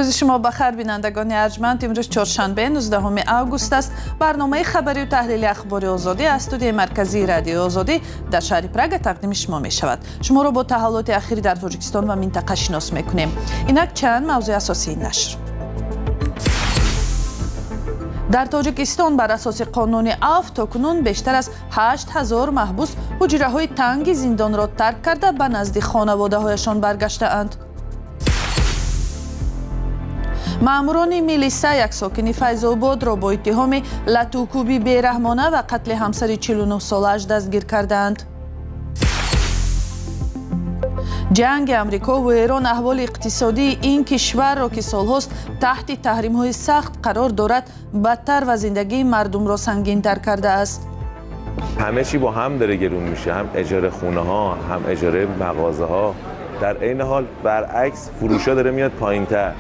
Рӯзи шумо ба хайр, бинандагони арҷманд. Имрӯз чоршанбе, 19 август аст. Барномаи хабарию таҳлили Ахбори Озодӣ аз студияи марказии Радиои Озодӣ дар шаҳри Прага тақдими шумо мешавад. Шуморо бо таҳаввулоти ахир дар Тоҷикистон ва минтақа шинос мекунем. Инак чанд мавзӯи асосии нашр. Дар Тоҷикистон бар асоси қонуни афв то кунун бештар аз 8000 маҳбус ҳуҷраҳои танги зиндонро тарк карда, ба назди хонаводаҳояшон баргаштаанд. Маъмурони милиса як сокини Файзободро бо иттиҳоми латукӯби бераҳмона ва қатли ҳамсари 49-солааш дастгир кардаанд. Ҷанги Амрико ва Эрон аҳволи иқтисодии ин кишварро, ки солҳост таҳти таҳримҳои сахт қарор дорад, бадтар ва зиндагии мардумро сангинтар кардааст. همه چی با هم داره گرون میشه، هم اجاره خونه ها، هم اجاره مغازه ها. در عین حال برعکس فروشا داره میاد پایین تر.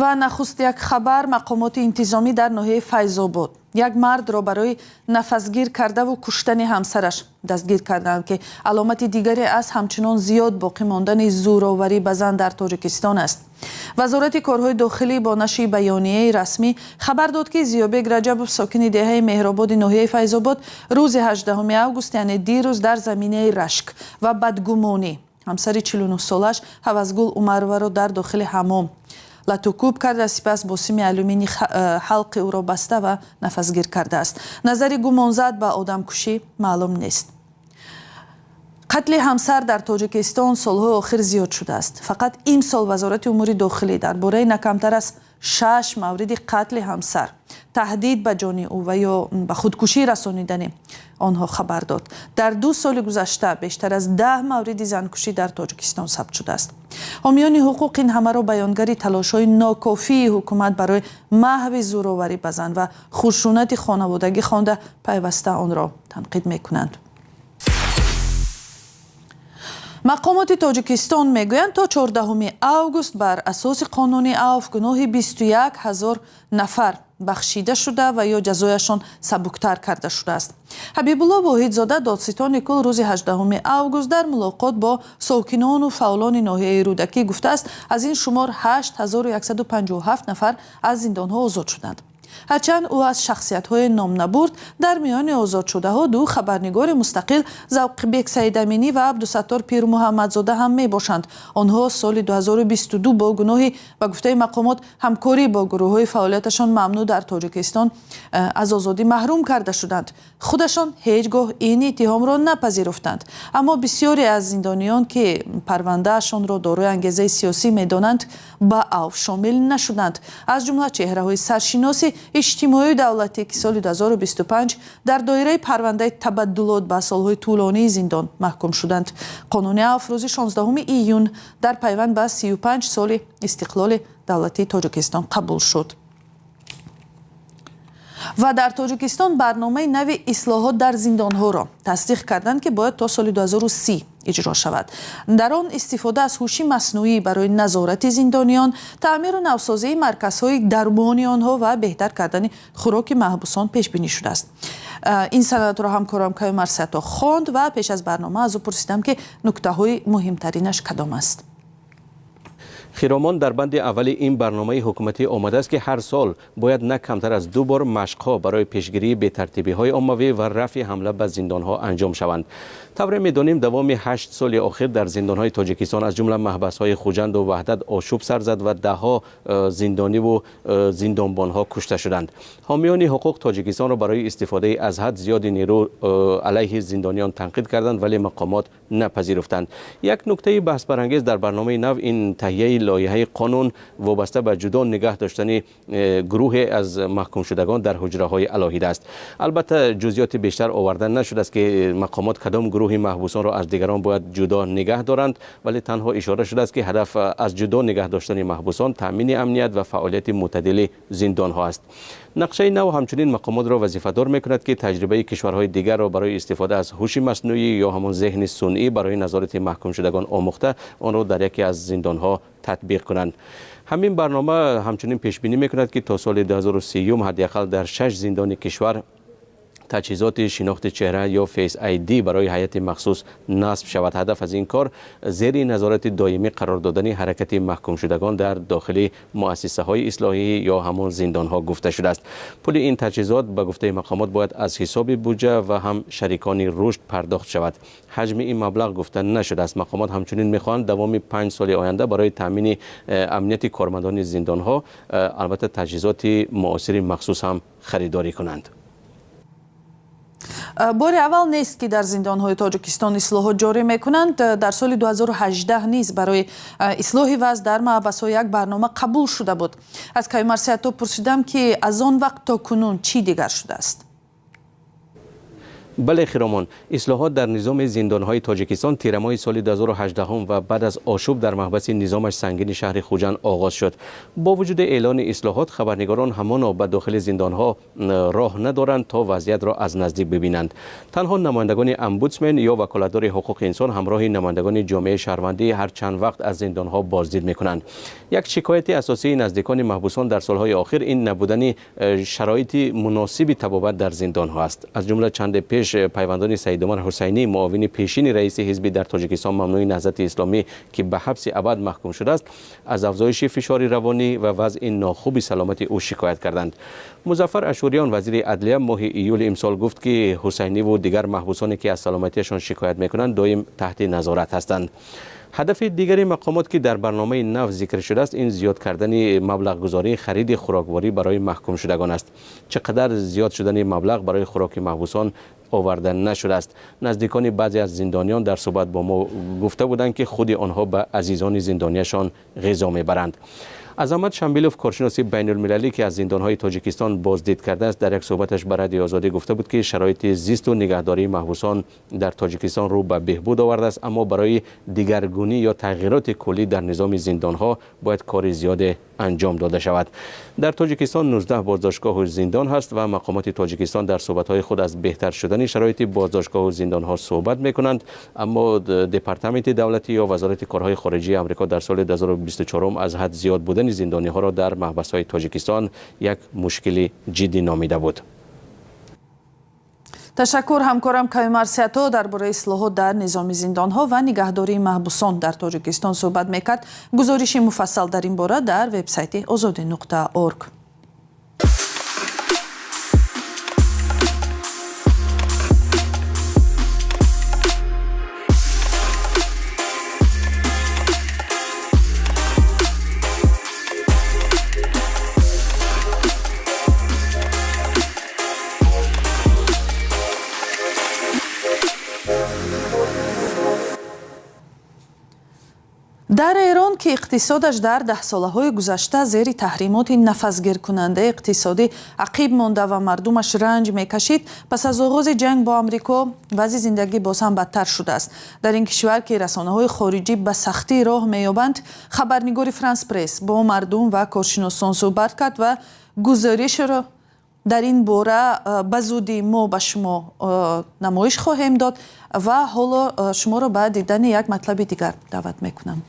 Ва нахуст як хабар. Мақомоти интизомӣ дар ноҳияи Файзобод як мардро барои нафасгир кардаву куштани ҳамсараш дастгир карданд, ки аломати дигаре аз ҳамчунон зиёд боқӣ мондани зӯроварӣ ба зан дар Тоҷикистон аст. Вазорати корҳои дохилӣ бо нашри баёнияи расмӣ хабар дод, ки Зиёбек Раҷабов, сокини деҳаи Меҳрободи ноҳияи Файзобод, рӯзи 18 август, яъне дирӯз, дар заминаи рашк ва бадгумонӣ ҳамсари 49-солааш Ҳавасгул Умароваро дар дохили ҳамом латукӯб карда, сипас бо сими алюминӣ ҳалқи ӯро баста ва нафасгир кардааст. Назари гумонзад ба одамкушӣ маълум нест. Қатли ҳамсар дар Тоҷикистон солҳои охир зиёд шудааст. Фақат имсол Вазорати умури дохилӣ дар бораи на камтар аз шаш мавриди қатли ҳамсар, таҳдид ба ҷони ӯ ва ё ба худкушӣ расонидани онҳо хабар дод. Дар 2 соли гузашта бештар аз 10 мавриди занкушӣ дар Тоҷикистон сабт шудааст. Ҳомиёни ҳуқуқ ин ҳамаро баёнгари талошҳои нокофии ҳукумат барои маҳви зӯроварӣ ба зан ва хушунати хонаводагӣ хонда, пайваста онро танқид мекунанд. Мақомоти Тоҷикистон мегӯянд, то 14 август бар асоси қонуни авф гуноҳи 21 ҳазор нафар бахшида шуда ва ё ҷазояшон сабуктар карда шудааст. Ҳабибулло Воҳидзода, додситони кул, рӯзи 18 август дар мулоқот бо сокинону фаъолони ноҳияи Рӯдакӣ гуфтааст, аз ин шумор 8157 нафар аз зиндонҳо озод шуданд. Ҳарчанд ӯ аз шахсиятҳое ном набурд, дар миёни озодшудаҳо ду хабарнигори мустақил, Завқибек Саидаминӣ ва Абдусаттор Пирмуҳаммадзода ҳам мебошанд. Онҳо соли 2022 бо гуноҳи, ба гуфтаи мақомот, ҳамкорӣ бо гурӯҳҳои фаъолияташон мамнӯъ дар Тоҷикистон аз озодӣ маҳрум карда шуданд. Худашон ҳеҷ гоҳ ин иттиҳомро напазируфтанд. Аммо бисёре аз зиндониён, ки парвандаашонро дорои ангезаи сиёсӣ медонанд, ба авф шомил нашуданд, аз ҷумла чеҳраҳои саршиноси иҷтимоию давлатӣ, ки соли 2025 дар доираи парвандаи табаддулот ба солҳои тӯлонии зиндон маҳкум шуданд. Қонуни авф рӯзи 16 июн дар пайванд ба 35 соли истиқлоли давлатии Тоҷикистон қабул шуд. Ва дар Тоҷикистон барномаи нави ислоҳот дар зиндонҳоро тасдиқ карданд, ки бояд то соли 2030 иҷро шавад. Дар он истифода аз ҳуши маснуӣ барои назорати зиндониён, таъмиру навсозии марказҳои дармони онҳо ва беҳтар кардани хӯроки маҳбусон пешбинӣ шудааст. Ин санадро ҳамкорам Каюм Марсиято хонд ва пеш аз барнома аз ӯ пурсидам, ки нуктаҳои муҳимтаринаш кадом аст. Хиромон, дар банди аввали ин барномаи ҳукуматӣ омадааст, ки ҳар сол бояд на камтар аз ду бор машқҳо барои пешгирии бетартибиҳои оммавӣ ва рафъи ҳамла ба зиндонҳо анҷом шаванд. Тавре медонем, давоми 8 соли охир дар зиндонҳои Тоҷикистон, аз ҷумла маҳбасҳои Хуҷанду Ваҳдат, ошӯб сар зад ва даҳҳо зиндониву зиндонбонҳо кушта шуданд. Ҳомиёни ҳуқуқ Тоҷикистонро барои истифодаи аз ҳад зиёди нерӯ алайҳи зиндониён танқид карданд, вале мақомот напазируфтанд. Як нуктаи баҳсбарангез дар барномаи нав ин таҳияи лоиҳаи қонун вобаста ба ҷудо нигаҳ доштани гурӯҳе аз маҳкумшудагон дар ҳуҷраҳои алоҳида аст. Албатта, ҷузъиёти бештар оварда нашудааст, ки мақомот кадом гурӯҳи маҳбусонро аз дигарон бояд ҷудо нигаҳ доранд, вале танҳо ишора шудааст, ки ҳадаф аз ҷудо нигаҳ доштани маҳбусон таъмини амният ва фаъолияти мӯътадили зиндонҳо аст. Нақшаи нав ҳамчунин мақомотро вазифадор мекунад, ки таҷрибаи кишварҳои дигарро барои истифода аз ҳуши маснӯӣ ё ҳамон зеҳни сунъӣ барои назорати маҳкумшудагон омӯхта, онро дар яке аз зиндонҳо татбиқ кунанд. Ҳамин барнома ҳамчунин пешбинӣ мекунад, ки то соли 2030 ҳадди ақал дар шаш зиндони кишвар Таҷҳизоти шинохти чеҳра ё Face ID барои ҳайати махсус насб шавад. Ҳадаф аз ин кор зери назорати доимӣ қарор додани ҳаракати маҳкумшудагон дар дохили муассисаҳои ислоҳӣ ё ҳамон зиндонҳо гуфта шудааст. Пули ин таҷҳизот, ба гуфтаи мақомот, бояд аз ҳисоби буҷа ва ҳам шарикони рушд пардохт шавад. Ҳаҷми ин маблағ гуфта нашудааст. Мақомот ҳамчунин мехоҳанд давоми 5 соли оянда барои таъмини амнияти кормандони зиндонҳо албатта таҷҳизоти муосири махсус ҳам харидорӣ кунанд. Бори аввал нест, ки дар зиндонҳои Тоҷикистон ислоҳот ҷорӣ мекунанд. Дар соли 2018 низ барои ислоҳи вазъ дар маҳбасҳо як барнома қабул шуда буд. Аз Каюмарс Ҳаётов пурсидам, ки аз он вақт то кунун чӣ дигар шудааст. Бале, Хиромон, ислоҳот дар низоми зиндонҳои Тоҷикистон тирамоҳи соли 2018 ва баъд аз ошӯб дар маҳбаси низомаш сангини шаҳри Хуҷанд оғоз шуд. Бо вуҷуди эълони ислоҳот, хабарнигорон ҳамоно ба дохили зиндонҳо роҳ надоранд, то вазъиятро аз наздик бибинанд. Танҳо намояндагони омбудсмен ё ваколатдори ҳуқуқи инсон ҳамроҳи намояндагони ҷомеаи шаҳрвандӣ ҳар чанд вақт аз зиндонҳо боздид мекунанд. Як шикояти асосии наздикони маҳбусон дар солҳои охир ин набудани шароити муносиби табобат дар зиндонҳо аст. Аз ҷумла чанде пеш пайвандони Саидумар Ҳусайнӣ, муовини пешини раиси ҳизби дар Тоҷикистон мамнӯи Наҳзати Исломӣ, ки ба ҳабси абад маҳкум шудааст, аз афзоиши фишори равонӣ ва вазъи нохуби саломати ӯ шикоят карданд. Музаффар Ашӯриён, вазири адлия, моҳи июли имсол гуфт, ки Ҳусайниву дигар маҳбусоне, ки аз саломатиашон шикоят мекунанд, доим таҳти назорат ҳастанд. Ҳадафи дигари мақомот, ки дар барномаи нав зикр шудааст, ин зиёд кардани маблағгузории хариди хӯрокворӣ барои маҳкумшудагон аст. Чӣ қадар зиёд шудани маблағ барои хӯроки маҳбусон оварда нашудааст. Наздикони баъзе аз зиндониён дар суҳбат бо мо гуфта буданд, ки худи онҳо ба азизони зиндонияшон ғизо мебаранд. Азамат Шамбилов, коршиноси байнулмилалӣ, ки аз зиндонҳои Тоҷикистон боздид кардааст, дар як суҳбаташ ба Радиои Озодӣ гуфта буд, ки шароити зисту нигаҳдории маҳбусон дар Тоҷикистон рӯ ба беҳбуд овардааст, аммо барои дигаргунӣ ё тағйироти куллӣ дар низоми зиндонҳо бояд кори зиёде анҷом дода шавад. Дар Тоҷикистон 19 боздоштгоҳу зиндон ҳаст ва мақомоти Тоҷикистон дар суҳбатҳои худ аз беҳтар шудани шароити боздоштгоҳу зиндонҳо суҳбат мекунанд, аммо Департаменти давлатӣ ё Вазорати корҳои хориҷии Амрико дар соли 2024 аз ҳад зиёд будани зиндониҳоро дар маҳбасҳои Тоҷикистон як мушкили ҷиддӣ номида буд. Ташаккур. Ҳамкорам Каюмарс Ҳаётов дар бораи ислоҳот дар низоми зиндонҳо ва нигаҳдории маҳбусон дар Тоҷикистон суҳбат мекард. Гузориши муфассал дар ин бора дар вебсайти озодӣ.org. Дар Эрон, ки иқтисодаш дар даҳсолаҳои гузашта зери таҳримоти нафасгиркунандаи иқтисодӣ ақиб монда ва мардумаш ранҷ мекашид, пас аз оғози ҷанг бо Амрико вазъи зиндагӣ боз ҳам бадтар шудааст. Дар ин кишвар, ки расонаҳои хориҷӣ ба сахтӣ роҳ меёбанд, хабарнигори Франс Пресс бо мардум ва коршиносон суҳбат кард ва гузоришро дар ин бора ба зудӣ мо ба шумо намоиш хоҳем дод. Ва ҳоло шуморо ба дидани як матлаби дигар даъват мекунам.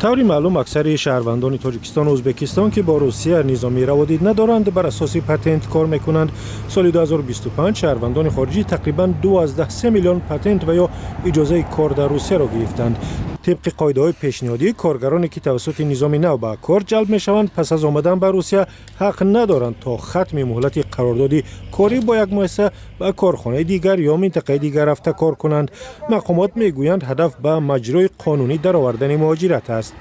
Таври маълум, аксари шаҳрвандони Тоҷикистону Ӯзбекистон, ки бо Русия низомӣ раводид надоранд, бар асоси патент кор мекунанд. Соли 2025 шаҳрвандони хориҷӣ тақрибан 2,3 миллион патент ва ё иҷозаи кор дар Русияро гирифтанд. Тибқи қоидаҳои пешниҳодӣ, коргароне, ки тавассути низоми нав ба кор ҷалб мешаванд, пас аз омадан ба Русия ҳақ надоранд то хатми муҳлати қарордоди корӣ бо як муассиса ба корхонаи дигар ё минтақаи дигар рафта кор кунанд. Мақомот мегӯянд, ҳадаф ба маҷрои қонунӣ даровардани муҳоҷират аст.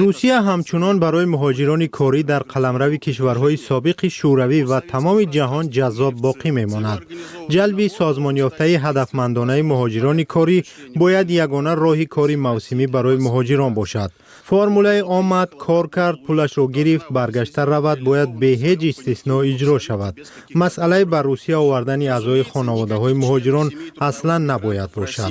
Русия ҳамчунон барои муҳоҷирони корӣ дар қаламрави кишварҳои собиқи Шӯравӣ ва тамоми ҷаҳон ҷаззоб боқӣ мемонад. Ҷалби созмонёфтаи ҳадафмандонаи муҳоҷирони корӣ бояд ягона роҳи кори мавсимӣ барои муҳоҷирон бошад. Формулаи омад, кор кард, пулашро гирифт, баргашта равад бояд бе ҳеҷ истисно иҷро шавад. Масъалаи ба Русия овардани аъзои хонаводаҳои муҳоҷирон аслан набояд бошад.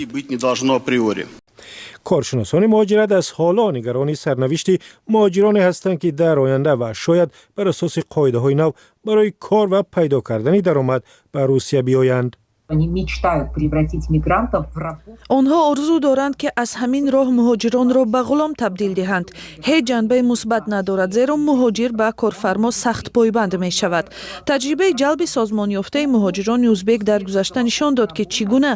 Коршиносони муҳоҷират аз ҳоло нигарони сарнавишти муҳоҷироне ҳастанд, ки дар оянда ва шояд бар асоси қоидаҳои нав барои кор ва пайдо кардани даромад ба Русия биёянд. Они мечтают превратить мигрантов в рабов. Онҳо орзу доранд, ки аз ҳамин роҳ муҳоҷиронро ба ғулом табдил диҳанд. Ҳеҷ ҷанбаи мусбат надорад, зеро муҳоҷир ба корфармо сахт пойбанд мешавад. Таҷрибаи ҷалби созмонёфтаи муҳоҷирони узбек дар гузашта нишон дод, ки чӣ гуна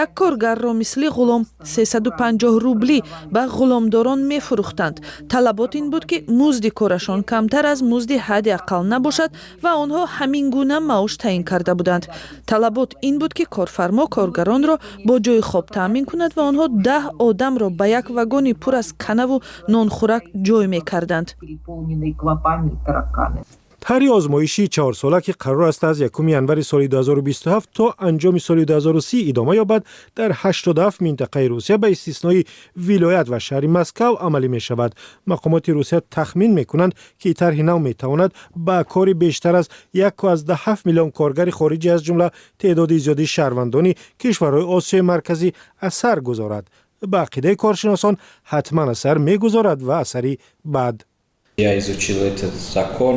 як коргарро мисли ғулом 350 рублӣ ба ғуломдорон мефурӯхтанд. Талабот ин буд, ки музди корашон камтар аз музди ҳадди ақал набошад ва онҳо ҳамин гуна маош таъин карда буданд. Талабот ин буд, ки корфармо коргаронро бо ҷои хоб таъмин кунад ва онҳо 10 одамро ба як вагони пур аз канаву нонхӯрак ҷой мекарданд. Переполненный клопами и тараканами. Тарҳи озмоишии чаҳорсола, ки қарор аст аз 1 январи соли 2027 то анҷоми соли 2030 идома ёбад, дар 87 минтақаи Русия ба истиснои вилоят ва шаҳри Москав амалӣ мешавад. Мақомоти Русия тахмин мекунанд, ки тарҳи нав метавонад ба кори бештар аз 1,7 миллион коргари хориҷӣ, аз ҷумла теъдоди зиёди шаҳрвандони кишварҳои Осиёи Марказӣ, асар гузорад. Ба ақидаи коршиносон, ҳатман асар мегузорад ва асари бад. Я изучил этот закон,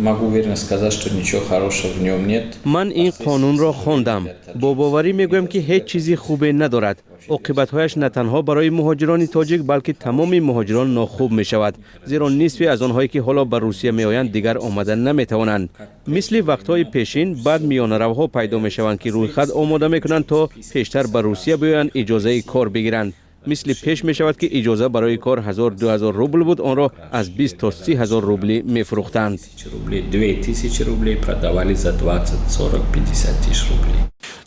могу уверенно сказать, что ничего хорошего в нем нет. Ман ин қонунро хондам, бо боварӣ мегӯям, ки ҳеҷ чизи хубе надорад. Оқибатҳояш на танҳо барои муҳоҷирони тоҷик, балки тамоми муҳоҷирон нохуб мешавад, зеро нисфе аз онҳое, ки ҳоло ба Русия меоянд, дигар омада наметавонанд. Мисли вақтҳои пешин баъд миёнаравҳо пайдо мешаванд, ки рӯйхат омода мекунанд, то пештар ба Русия биёянд, иҷозаи кор бигиранд. Мисли пеш мешавад, ки иҷоза барои кор 1000-2000 рубл буд, онро аз 20 то 30 000 рублӣ мефурӯхтанд. 2000 рублей продавали за 20, 40, 50 тысяч рублей.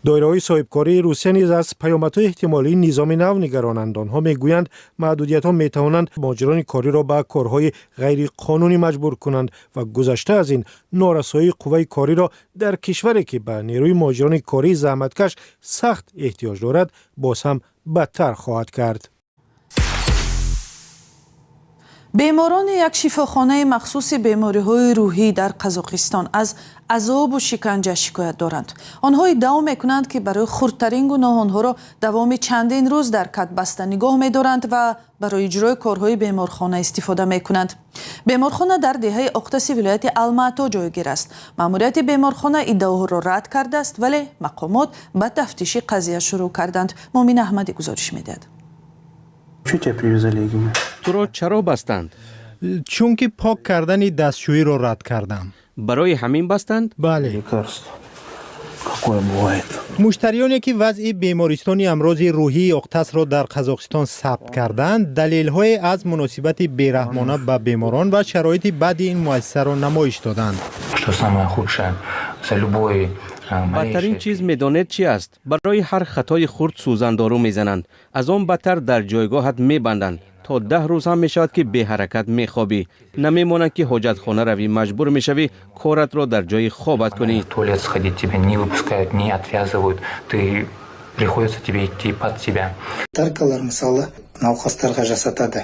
Доираҳои соҳибкории Русия низ аз паёмадҳои эҳтимолии низоми нав нигаронанд. Онҳо мегӯянд, маҳдудиятҳо метавонанд муҳоҷирони кориро ба корҳои ғайриқонунӣ маҷбур кунанд ва гузашта аз ин, норасоии қувваи кориро дар кишваре, ки ба нерӯи муҳоҷирони кории заҳматкаш сахт эҳтиёҷ дорад, боз ҳам бадтар хоҳад кард. Беморони як шифохонаи махсуси бемориҳои рӯҳӣ дар Қазоқистон аз азобу шиканҷа шикоят доранд. Онҳо иддао мекунанд, ки барои хурдтарин гуноҳ онҳоро давоми чандин рӯз дар кат баста нигоҳ медоранд ва барои иҷрои корҳои беморхона истифода мекунанд. Беморхона дар деҳаи Оқтаси вилояти Алмато ҷойгир аст. Маъмурияти беморхона иддаоҳоро рад кардааст, вале мақомот ба тафтиши қазия шурӯъ карданд. Муъмин Аҳмадӣ гузориш медиҳад. Туро чаро бастанд? Чунки пок кардани дастшӯиро рад кардам. Барои ҳамин бастанд? Бале. Муштариёне, ки вазъи бемористони амрози рӯҳии Оқтасро дар Қазоқистон сабт карданд, далелҳое аз муносибати бераҳмона ба беморон ва шароити бади ин муассисаро намоиш доданд. Бадтарин чиз медонед чӣ аст? Барои ҳар хатои хурд сӯзандору мезананд. Аз он бадтар, дар ҷойгоҳат мебанданд. То 10 рӯз ҳам мешавад, ки беҳаракат мехобӣ. Намемонанд, ки ҳоҷатхона равӣ, маҷбур мешавӣ коратро дар ҷои хобат кунӣ. Туалет сходить тебя не выпускают, не отвязывают, ты приходится тебе идти под себя. Мисалы, науқастарға жасатады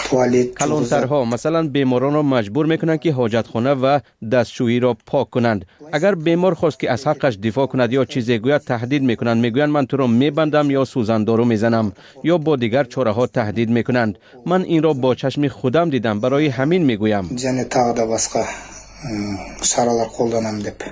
туалет. Калонтарҳо, масалан, беморонро маҷбур мекунанд, ки ҳоҷатхона ва дастшӯиро пок кунанд. Агар бемор хост, ки аз ҳаққаш дифоъ кунад ё чизе гӯяд, таҳдид мекунанд. Мегӯянд, ман туро мебандам ё сӯзандору мезанам, ё бо дигар чораҳо таҳдид мекунанд. Ман инро бо чашми худам дидам, барои ҳамин мегӯям. Және тағы да басқа шаралар қолданамын деп.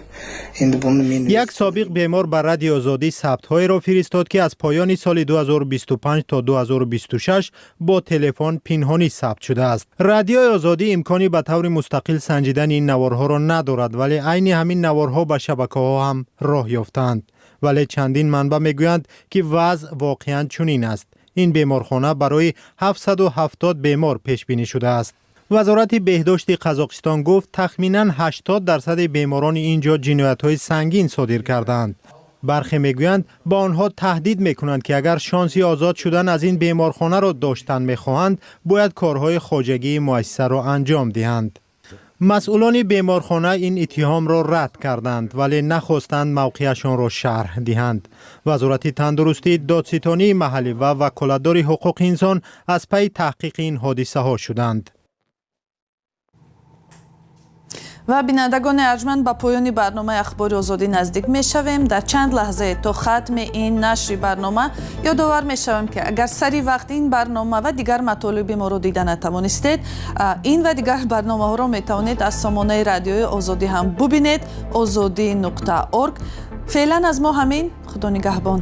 Енді бұны мен Як собиқ бемор ба Радиои Озодӣ сабтҳоеро фиристод, ки аз поёни соли 2025 то 2026 бо телефон пинҳонӣ сабт шудааст. Радиои Озодӣ имкони ба таври мустақил санҷидани ин наворҳоро надорад, вале айни ҳамин наворҳо ба шабакаҳо ҳам роҳ ёфтаанд. Вале чандин манбаъ мегӯянд, ки вазъ воқеан чунин аст. Ин беморхона барои 770 бемор пешбинӣ шудааст. Вазорати беҳдошти Қазоқистон гуфт, тахминан 80 дарсади беморони ин ҷо ҷиноятҳои сангин содир кардаанд. Бархе мегӯянд, ба онҳо таҳдид мекунанд, ки агар шонси озод шудан аз ин беморхонаро доштан мехоҳанд, бояд корҳои хоҷагии муассисаро анҷом диҳанд. Масъулони беморхона ин иттиҳомро рад карданд, вале нахостанд мавқеашонро шарҳ диҳанд. Вазорати тандурустӣ, додситонии маҳаллӣ ва ваколатдори ҳуқуқи инсон аз пайи таҳқиқи ин ҳодисаҳо шуданд. Ва, бинандагони арҷманд, ба поёни барномаи Ахбори Озодӣ наздик мешавем. Дар чанд лаҳзае то хатми ин нашри барнома ёдовар мешавем, ки агар сари вақт ин барнома ва дигар матолиби моро дида натавонистед, ин ва дигар барномаҳоро метавонед аз сомонаи Радиои Озодӣ ҳам бубинед: озодӣ.орг. Феълан аз мо ҳамин. Худо нигаҳбон.